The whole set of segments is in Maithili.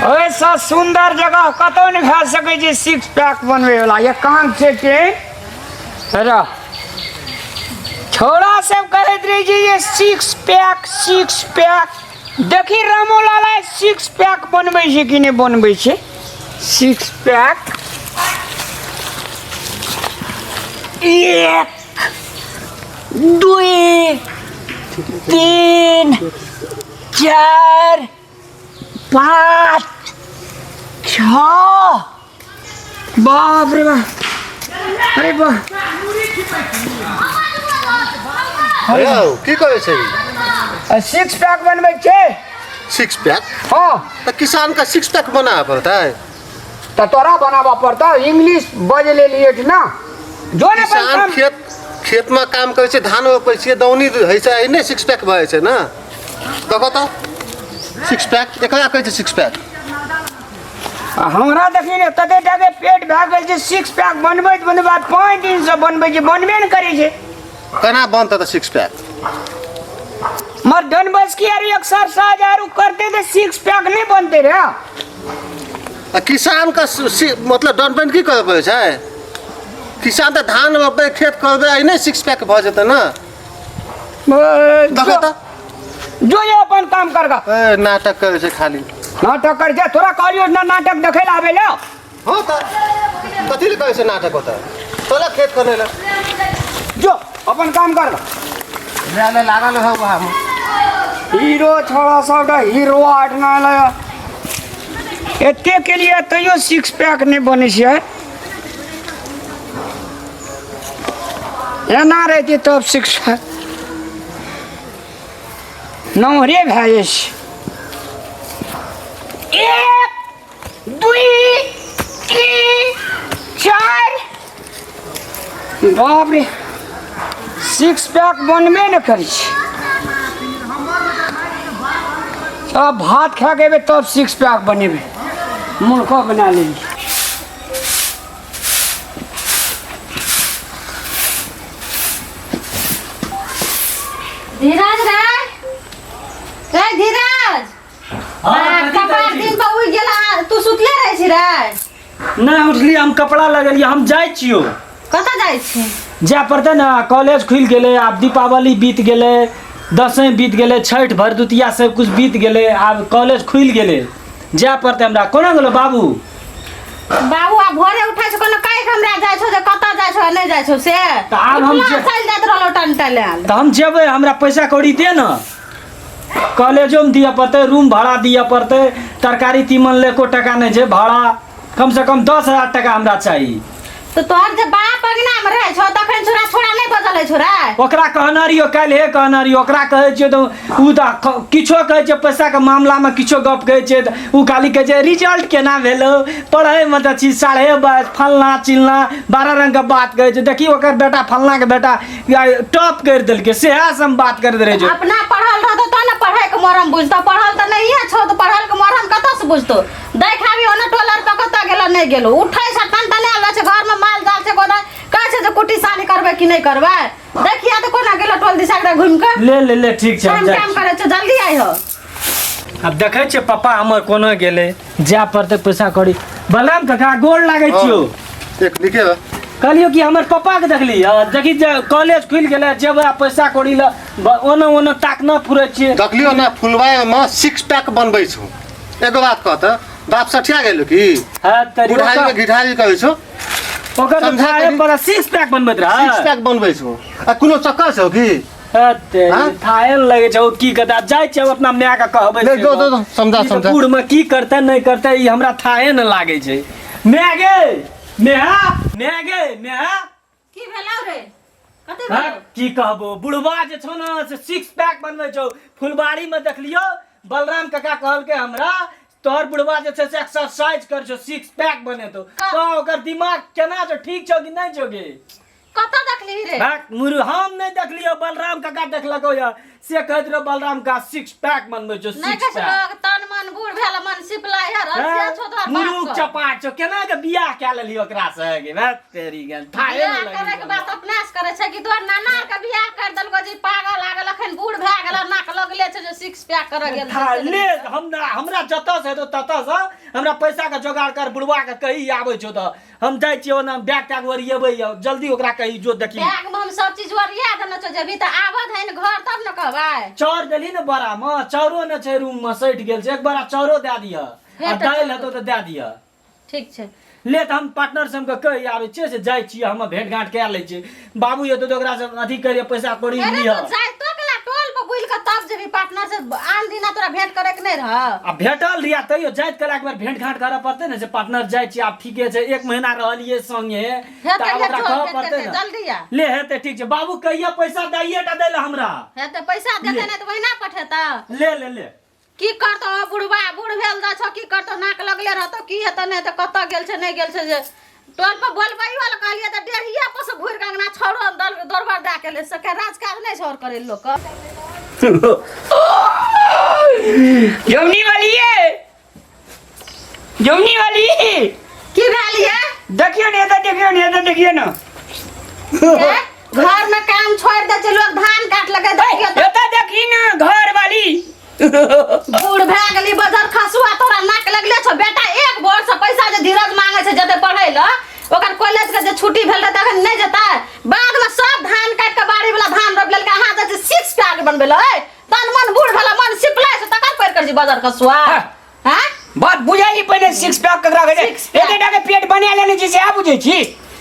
ओहिसँ सुन्दर जगह कतहु नहि भए सकै छै सिक्स पैक बनबैवला एकांत छै ट्रेन रह। छोड़ा सब कहैत रहै छै जे सिक्स पैक सिक्स पैक। देखी रामो लाल आइ सिक्स पैक बनबै छै कि नहि बनबै छै सिक्स पैक। 1 2 3 4 5 6। बाप रे बाप, अरे बाप। यौ की करै छै? सिक्स पैक बनबै छै। Six pack? हाँ। तऽ किसान का सिक्स पैक बनाबऽ पड़तै? तऽ तोरा बनाबऽ पड़तौ, इंग्लिश बज लेलियै ना जो ने अपन किसान काम। खेत खेत में काम करै छै, धान रोपै छियै, दौनी होइ छै, एहिने सिक्स पैक भऽ जाइ छै ने। देखो तऽ सिक्स पैक एकरा कहै छै सिक्स पैक। आ हमरा देखी ने तते टाके पेट भए गेल छै, सिक्स पैक बनबैत बनबैत 5 दिनसँ बनबै छै, बनबे ने करै छै। केना बनतै तऽ सिक्स पैक? मर डनबस की आर एक्सरसाइज आर करते तऽ सिक्स पैक नहि बनते रे। आ किसान का मतलब डन की करऽ पड़ै छै? किसान तऽ धान रोपबै, खेत करबै, एहिने सिक्स पैक भऽ जेतै ने। देखो तऽ। जो जो अपन काम करगा। ए, नाटक करै छै खाली। नाटक कर छै, तोरा कहलियो ना नाटक देखै ला आबै ला। हँ तऽ कथी लए करै छै नाटक? ओतऽ तोला खेत खनै लए। जो अपन काम कर। ले ले लागल हो हम। हीरो छोड़ा सबटा हीरो आठना लगा एते के लिए तैयो सिक्स पैक नहि बनै छै। एना रहती तब सिक्स पैक नमहरे भए जाइ छै। 1 2 3 4, बाप रे, सिक्स पैक बनबे ने करै छै। सब भात खा के एबै तब सिक्स पैक बनेबै। मुर्खो बना लेली। धीरज रे, रे धीरज। हाँ, कथी कपार कहै छी? दिन पर उगि गेला, तू सुतले रहै छी रे? नहि उठली, हम कपड़ा लगेलियै, हम जाइ छियौ। कतऽ जाइ छी? जाय पड़तै ने, कॉलेज खुलि गेलै आब। दीपावली बीत गेलै, दशैं बीत गेलै, छठि भरदुतिया सब कुछ बीत गेलै, आब कॉलेज खुलि गेलै, जाय पड़तै हमरा। कोना गेलो बाबू? बाबू आब भोरे उठै छौ, कोनो कहि के हमरा जाइ छौ जे कतऽ जाइ छौ आ नहि जाइ छौ से? तऽ आब हम उठला चलि जाइत रहलौ टनटनायल। तऽ हम जेबै, हमरा पैसा कौड़ी दे ने। कॉलेजोमे दिअ पड़तै, रूम भाड़ा दिअ पड़तै, तरकारी तीमन ले एको टका नहि छै। भाड़ा कमसँ कम 10,000 टका हमरा चाही। तऽ तोहर जे बाप अंगना मे रहै छौ तखन छोरा छोरा नहि बजल है छोरा? ओकरा कहने रहियो काल्हि हे, कहने रहियो। ओकरा कहै छियै तऽ ओ तऽ किछो कहै छै, पैसाके मामलामे किछो गप कहै छै तऽ ओ खाली कहै छै रिजल्ट केना भेलौ, पढ़ैमे तऽ छी 22.5, फलना चिलना 12 रङ्गके बात कहै छै। देखी ओकर बेटा, फलनाके बेटा टॉप करि देलकै, सएह से हम बात करैत रहै छै। अपना पढ़ल रहतो तब ने पढ़ै के मरम बुझतो। पढ़ल तऽ नहिए छौ तऽ पढ़ल के मरम कतऽ से बुझतो? देख आबी ओने टोलर पर कतऽ गेलो नहि गेलो। उठै छै टन टनायल रहै छै, घर में माल जाल छै, गोदा कहै छै जे कुट्टी सानी करबै कि नहि करबै। देखिया तऽ कोना गेलो टोल दिशा एकरा घुमि कऽ। ले ले ले, ठीक छै, हम काम जाइ काम छी। करै छौ, जल्दी आइ हो। आब देखै छियै पप्पा हमर कोना गेलै, जाय पड़तै पैसा कौड़ी। बलराम काका, गोर लागै छियौ। एक निके बा। कहलियौ कि हमर पप्पा के देखली हँ? देखी जे कॉलेज खुलि गेलै, जेबै आ पैसा कौड़ी लए ओना ओना ताकना फुरै छियै। देखलियो ना फुलवाय में सिक्स पैक बनबै छौ। एगो बात कह तऽ, बाप सठिया गेलो की? हँ तऽ बुढ़ारी में घिढारी करै छौ। ओकर तऽ समझा थाहे करी। पर सिक्स पैक बनबैत रहै। सिक्स पैक बनबै छौ आ कोनो चक्कर छौ की? हते, हाँ? थाहे ने लगै छौ की कहतै। आब जाइ छियै अपना माय के कहबै ले, से दो, गप। दो, दो, समझा, ई तऽ समझा। बूढ़ में की करतै नहि करतै ई हमरा थाहे ने लागै छै। माय गे, नेहा, माय गे, नेहा। की भेलौ रे? कथी हाँ, भेलौ? की कहबो, बुढ़वा जे छौ ने से सिक्स पैक बनबै छौ। फुलबाड़ी में देखलियौ, बलराम काका कहलकै हमरा, तोहर बुढ़वा जे छै से एक्सरसाइज कर छौ, सिक्स पैक बनेतौ। तो ओकर दिमाग केना छौ, ठीक छौ कि नहि छौ गे? कतऽ देखलिही रे? भाग मुरु, हम नहि देखलियौ, बलराम काका देखलकौ या से कहैत रहो बलराम का सिक्स पैक बनबै छौ। नहि सिक्स कहै छै पैक लोग तन मन बूढ़ भेल मन सिपला है, रसिया छौ तोहर बाप मुरु के। चपाट छौ केना के बियाह कए लेलही ओकरा से गे भै तेरी गेल थाहे बियाह नहि करे के लगी बात अपने से करे छै कि तोहर नाना आर के बियाह कर देलको जे पागल आ गेल अखन बूढ़ भए गेल नाक लगले छै जे सिक्स पैक करे गेल था ले हम हमरा जतऽ से हेतौ ततऽ से हमरा पैसा के जोगाड़ कर बुढ़वा के कही आबै छौ तऽ हम जाइ छियै ओना बैग तैग ओरिएबै जल्दी ओकरा कही जो देखी बैग में हम सब चीज ओरिया देने छौ जेबही तऽ आबत है ने घर तब ने कहबै चाउर देली ने बोरा में चाउरो ने छै रूम में सटि गेल छै एक बोरा चाउरो दए दिह आ दालि हेतौ तऽ दए दिह ठीक छै ले तऽ हम पार्टनर से हमके कहि आबै छियै से जाइ छियै हम भेंट घाट कए लै छियै बाबू एतौ तऽ ओकरा से अथी करियै पैसा कौड़ी अरे लिअ तू जाइतो कला टोल पर बुलि कऽ तब जेबही पार्टनर से आन दिना तोरा भेंट करे के नहि रह आ भेटल रिया तैयो जाइत कला एक बेर भेंट घाट करऽ पड़तै ने से पार्टनर जाइ छियै आब ठीके छै एक महीना रहलियै संगे हेतै तऽ आब ले ओकरा जो कहऽ भेंट पड़तै करतै ने जल्दी आ ले हेतै ठीक छै बाबू कहिया पैसा दैये टा दै लए हमरा हेतै पैसा देतै ले। नहि तऽ ओहिना पठेतौ ले ले ले की करतौ ओ बुढ़वा बूढ़ भेल जाइ छौ की करतौ नाक लगले रहतौ की हेतौ नहि हेतौ कतऽ गेल छै नहि गेल छै जे टोल पर बोलबैयो लए कहलियै तऽ डेढ़िया पर से घुरि कऽ अंगना छौड़ो दल दौड़बड़ दए के ले सके राज काज नहि छै और करै लोक जमनी वाली ये जमनी वाली की भेल ये देखियो ने एतऽ देखियो ने एतऽ देखियो ने ए? घर में काम छोड़ दे छै लोग धान काट लगे देखियो तऽ एतऽ देखी ने घर वाली बूढ़ भए गेली बजर खसुआ तोरा नाक लगले छौ बेटा एक भोर से पैसा जे धीरज मांगे छै जते पढ़ै ल ओकर कॉलेज के जे छुट्टी भेल रहै तखन नहि जेतै बाद में सब धान काटि के बाड़ी वाला धान रोपि लेलकै अहाँ जाइ छी सिक्स पैक बनबै लए ओए, तन मन बूढ़ भेला मन सिपलै छै तकर पढ़ि कर छी बजर खसुआ हाँ। हैं बात बुझाई पहिने सिक्स पैक ककरा कहै छै Six pack. एते टा के पेट बना लेने छी से बुझै छी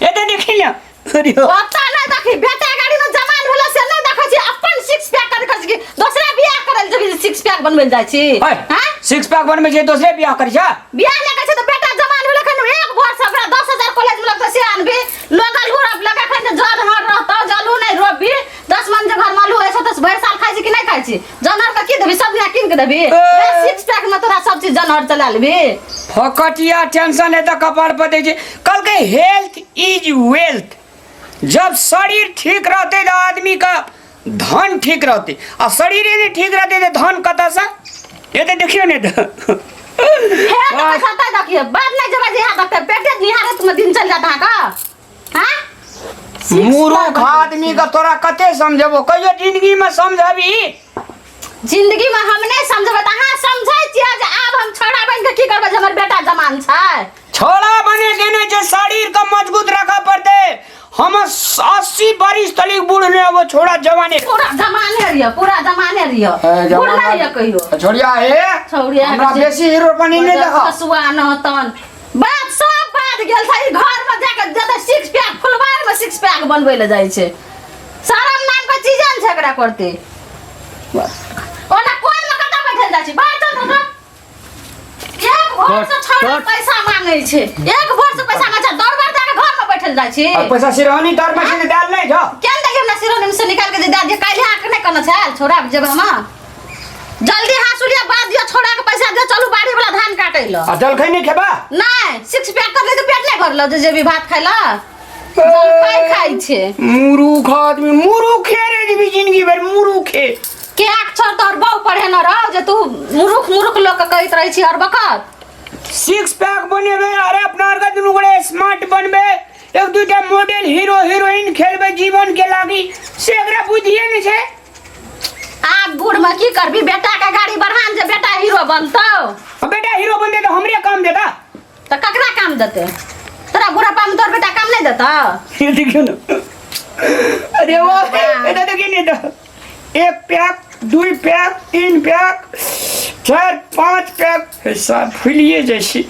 एते देखी ने अरे हो। ओता नहि देखी बेटा गाड़ी में जमान भेला से नहि देखै छी अपन सिक्स पैक कर कर छी दोसरा बियाह करल जेबी सिक्स पैक बनबै लए जाइ छी ओए, हैं सिक्स पैक बनबै छै दोसरे बियाह करै छै बियाह नहि करै छै तऽ बेटा जवान भेल एखन एक भोर से ओकरा 10,000 कॉलेज में लगतै से आनबी लोग आलू रोपलक एखन तऽ जल हर रहतौ जलू नहि रोपबी 10 मन जे घर में आलू होइ छै तऽ भरि साल खाइ छी कि नहि खाइ छी जनहर के की देबी सब दिना कीन के देबी सिक्स पैक में तोरा सब चीज जनहर चला लेबी फकटिया टेंशन है तऽ कपार पर दै छै कहलकै हेल्थ is wealth जब शरीर ठीक रहतै तऽ आदमी का धन ठीक रहतै आ शरीरे नहि ठीक रहतै तऽ धन कतऽसँ ये तऽ देखियौ ने तऽ हे तऽ पैसा देखिए बाद नहि जेबै जे यहाँ देखते पेटे निहारत में दिन चलि जात अहाँके हाँ मूर्ख आदमी के तोरा कते समझेबो कहियो जिंदगी में समझबी जिंदगी में हम नहीं समझबै तऽ अहाँ समझै छियै जे आब हम छौड़ा बनि कऽ की करबै जे हमर बेटा जमान छै छोड़ा बने के नहि छै शरीर के मजबूत रखऽ पड़तै हम 80 बरिस तलिक बूढ़ नहि होबो छोड़ा जवाने पूरा जमाने रहियो पूरा जमाने रहियो बूढ़ नहीं रहियो कहियो छोड़िया हे छौड़िया हमरा बेसी हीरो बनी नहि देखा हसुआ न तन बात सब बात गेल छै ई घर में जाके जते सिक्स पैक फुलवार में सिक्स पैक बनबै लए जाइ छै शरम नाम के चीजे ने छै एकरा करते ओना कोन में कतऽ बैठल जाइ छै बाहर चल तो एक भोर से छौड़ा कट। पैसा मांगे छै एक भोर से पैसा मांगे छै दौड़ बार जाके घर में बैठल जाइ छै आ पैसा सिरहनी तर में से दाल नहीं छौ केन देखिए हमरा सिरोनी में से निकाल के दे दिए काल्हि अहाँके नहि कहने छल छोड़ा जेबै हम जल्दी हाँसुलिया बाद दियौ छोड़ा के पैसा दियौ चलू बाड़ी वाला धान काटै लए आ जलखै नहीं खेबा नहि सिक्स पैक कर ले तऽ पेट नहि भरलो जे जेबी भात खाइ लए जलखै खाइ छै मुरुख आदमी मुरुखे रे जेबी जिंदगी भर मुरुखे के अक्षर तोहर बहु पढ़े न रहो जे तू मुरुख मुरुख लोग के कहैत रहै छी हर बखत सिक्स पैक बनेबे अरे अपना आर के दुनू गोरे स्मार्ट बनबे एक दूटा मॉडल हीरो हीरोइन खेलबे जीवन के लागी से एकरा बुद्धिए नहीं छै आब बूढ़ में की करबी बेटा के गाड़ी बढ़ान जे बेटा हीरो बनतौ अब बेटा हीरो बनते तो हमरे काम देता तऽ ककरा काम देतै तोरा बुढ़ापा में तोर बेटा काम नहीं देता ये देखियो ना अरे वाह ये तो देखिए नहीं तो एक पैक दुई पैक तीन पैक चार पांच पैक ऐसा फूलिए जैसी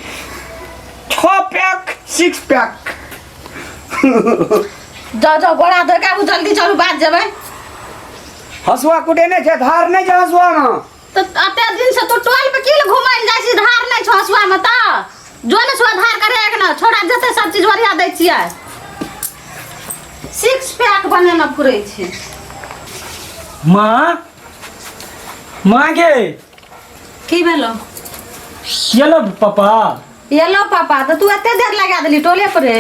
छह पैक सिक्स पैक जाओ जाओ गोड़ा धो के आबू जल्दी चलू बात जेबै हसुआ कुटे नहीं छे धार नहीं छे हसुआ में तऽ एते दिन से तू टोल पे की घुमै लए जाइ छी धार नहि छौ हसुआ में तऽ जो ने छौ धार करे एक ने छोड़ा जते सब चीज ओरिया दै छियै सिक्स पैक बनेने फुरै छै माँ माँ गे की भेलो येलो पापा एलो पापा तऽ तू एते देर लगा देली टोले पर रे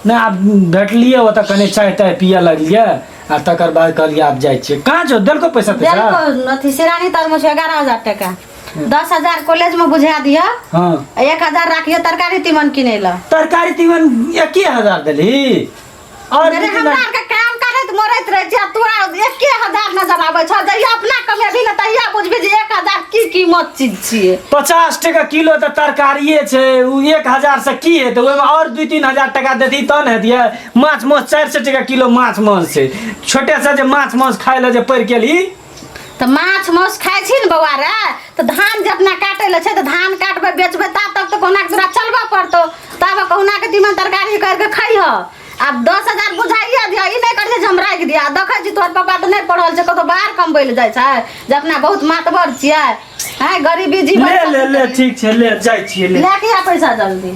नहि आब भेटलियै ओतऽ कने चाय ताय पियऽ लगलियै आ तकर बाद कहलियै आब जाइ छियै कहाँ छौ देलको पैसा तैसा देलको अथी सिरानी तर में छौ 11,000 टका 10,000 कॉलेज में बुझा दिह। हाँ। 1,000 राखियो तरकारी तीमन किनै ला। तरकारी तीमन 1,000 देली और अरे हमरा आर के काम करैत मरैत रहै छियै, तोरा 1,000 नजर आबै छौ। जहिया अपना कमेबही ने तहिया बुझबही जे 1,000 की कीमत चीज छियै। 50 टका किलो तऽ तरकारिए छै, ओ 1,000 से की हेतै? ओहिमे आओर 2-3 हजार टका देती तहन हेतियै। माछ माछ 400 टका किलो माछ मांस छै। छोटे से जे माछ मांस खाय लए जे पड़ि गेली। तऽ माछ माउस खाइ छी ने बौआ रे, तऽ धान जे अपना काटै लए छै तऽ धान काटबै बेचबै, ता तक तऽ कहुना के तोरा चलबऽ पड़तौ। तब कहुना के तीमन तरकारी करि के खइह। आब 10,000 बुझाइए दिअ, ई नहि करिहे जे हम राखि दिअ। देखै छी तोहर पापा तऽ नहि पढ़ल छै, कतहु बाहर कमबै लए जाइ छै, जे अपना बहुत मातबर छियै। हैं, गरीबी जीवन। ले ले ले, ठीक छै, ले जाइ छियै, ले। लए के आ पैसा जल्दी।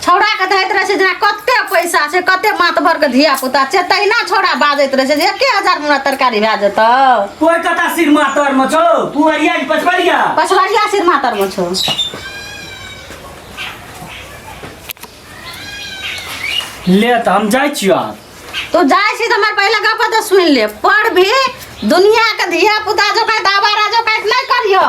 छौड़ा के दैत रहै छै जेना कते पैसा छै, कते मातबर के धिया पुता छै, तहिना छौड़ा बाजैत रहै छै जे 1,000 मे हमरा तरकारी भए जेतौ। कोई कता सिर मातर में छौ? पुअरिया कि पछबरिया? पछबरिया सिर मातर मे छौ। ले तऽ हम जाइ छियौ आब। तू जाइ छी तऽ हमर पहिले गप तऽ सुनि ले। पढ़ भी, दुनिया के धिया पुता जकाँ आवारा जकाँ नहि करियो।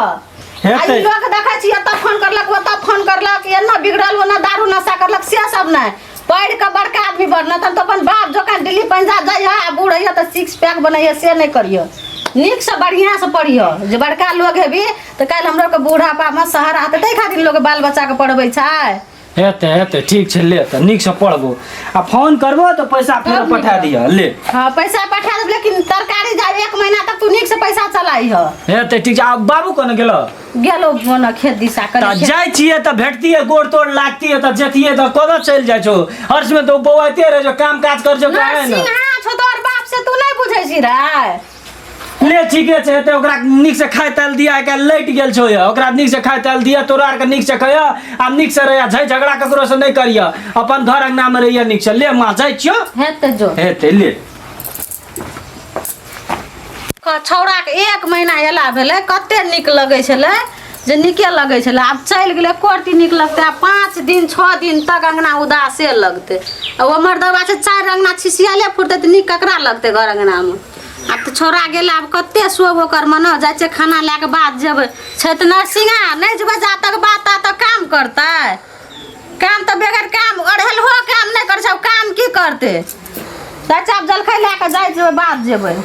हेतै। आ ई लोग देखै छी एतऽ फोन करलक, ओतऽ फोन करलक, एना बिगड़ल, ओना दारू नशा करलक, से सब नहि। पढ़ि कऽ बड़का आदमी बनना तब तऽ अपन बाप जकाँ दिल्ली पंजाब जाइए आ बूढ़ होइए तऽ सिक्स पैक बनैए, से नहि करियो। नीकसँ बढ़िआँसँ पढ़ियो जे बड़का लोग हेबी तऽ काल्हि हमरो के बुढ़ापामे सहारा हेतै। ताहि खातिर लोग बाल बच्चाके पढ़बै छै। हेतै हेतै, ठीक छै। ले तऽ नीकसँ पढ़बो आ फोन करबो तऽ पैसा फेर तब पठा नीक। दिअ, ले। हाँ, पैसा पठा देब, लेकिन तरकारी जा एक महीना तक तू नीक से पैसा चलाइह। हेतै, ठीक छै। आब बाबू कोना गेलो? गेलो मने खेत दिशा तऽ कनि। जाइ छियै तऽ भेटतियै, गोड़ तोड़ लागतियै तऽ जेतियै। तऽ कोना चलि जाइ छौ? हर्षमे तऽ ओ बौआइते रहै छौ, काम काज कर छौ काहे ने। नरसिंहा छौ तोहर बाप, से तू नहि बुझै छी रे। ले, ठीके छै, हेतै। ओकरा नीक से खाय ताल दिया। आइ काल्हि लटि गेल छौ यऽ। ओकरा नीक से खाय ताल दिया, तोरा आरके नीक से खइह आ नीक से रहिया। झै झगड़ा ककरो से नहि करिह, अपन घर अंगना मे रहिया नीक से। ले माँ, जाइ छियौ। हेतै, जो। हेतै, ले। छौड़ाके एक महीना एला भेलै, कते नीक लगै छलै जे नीके लगै छलै। आब चलि गेलै, एको रत्ती नीक लगतै? आब 5 दिन 6 दिन तक अङ्गना उदासे लगतै। आ ओ मर्दबा छै, चारि अङ्गना छिसियाले फुटतै तऽ नीक ककरा लगतै घर अङ्गनामे? आब तऽ छौड़ा गेलै, आब कते शोभ ओकर मनो। जाइ छियै खाना लए कऽ बाद जेबै। छै तऽ नरसिंहा, नहि जेबै जा तक बात ता तक काम करतै। काम तऽ बगैर काम अढ़ेलहो काम नहि करै छै, आब काम की करतै? चाचा, आब जलखै लए कऽ जाइ छियै, बाद जेबै।